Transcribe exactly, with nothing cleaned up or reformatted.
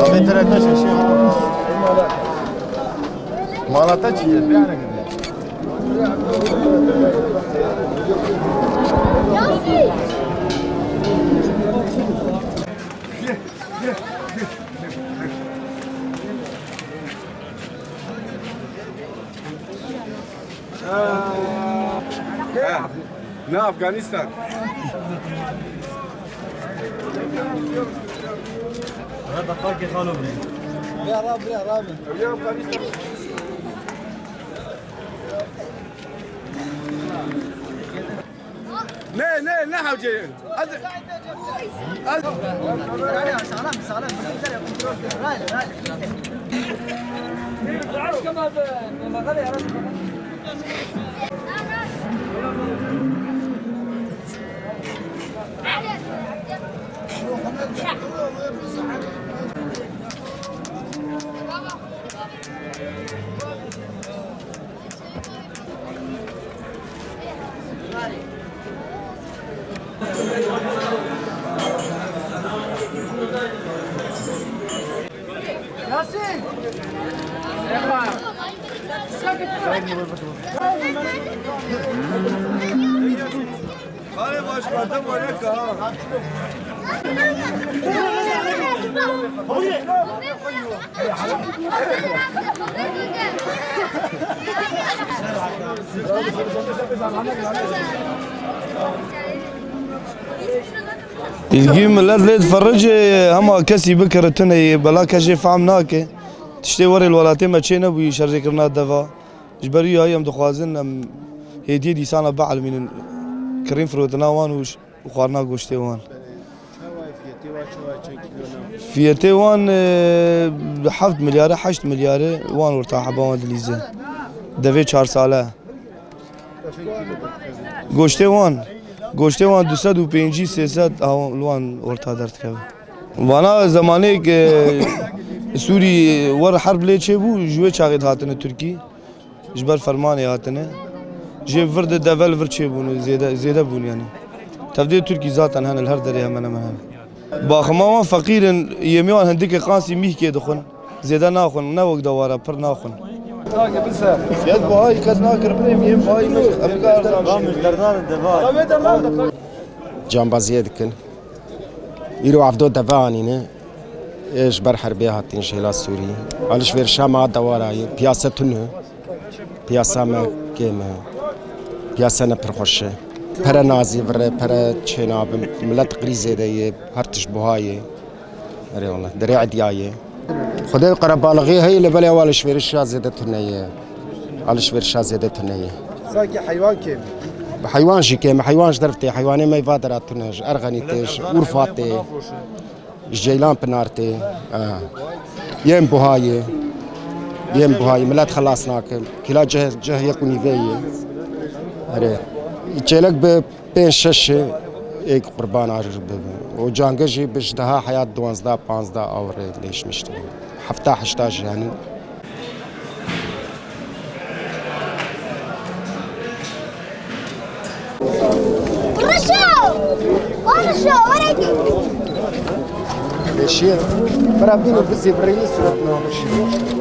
Abi, tere taş eşeği. Malata çiğ, bir ara gidelim. Ha, ne Afganistan? Buraya bak, bak, gel oğlum. Ya Rabbi, ya Rabbi. Ya Afganistan. Ne, ne, ne hawce? Az, az. Îlgî milet lê difericê, hema kesî bikire tune yê, bela kes jê fehm nake. Tiştê werê li welatê me çê nebûyî, şerjêkirina deva. Ji ber wî yayî em dixwazin em hêdiyê dîsana bielmînin kirîn firotina wan û ş-, û xwarina goştê wan. Fiyetê wan, e, heft milyar e, heşt milyar e, wan orta heba wan dilîze. Devê çar sale. Goştê wan, goştê wan du sed û pêncî sê sed a li wan orta derdikeve. Vana zemanê ke Sûrî wer herb lê çêbû, ji wê çaxê dihatine Tirkî. Ji ber fermanê hatine. Jê vir de devel vir çêbûne, zêde, zêde bûn yani. Tevdê Tirkî zaten hene, li her derê hemen hemen hene. Baxima wan feqîr in, yêmê wan hindikê qansî mîhkê dixwin. Zêde naxwin, ne wek dewara pir naxwin. Fiyat buhayî kes nakir birê, yêm buhayî me, em dika erzan. Cambaziyê dikin. Îro hevdo deve anîne. Ê ji ber herbê hatin ji hêla Sûrî. Alişverişa me a dewara ye. Piyase tune. Piyasa me kêm e. Piyasa ne pir xweş e. Pere nazî vire, pere çênabin. Milet qrîzê de ye. Her tişt buha ye. Erê wele. Derê ediyayê. Xwedê qerebalixê heye lê belê ew alişverişa zêde tune ye. Alişverişa zêde tune ye. Sanki heywan kêm. Heywan jî kêm. Heywan ji derv tê. Heywanê me va dera tune. Ji Erxenî tê, ji Urfa tê. Ji Ceylan Pinar tê. Ha. Yên buha ye. Yên buha ye. Milet xelas nake. Kîla cih, cih yek û nîvê ye. Erê. Çêlek bi pênc şeş ê êk qurban a jî bibe. Û cange jî bi ji deha heya duwazdeh panzdeh awirê lêşmiş dibe. Hefta heşta jî hene. Rişo! O Rişo, were gel. Beşir, bira bîn û bizê birî suret nabişî.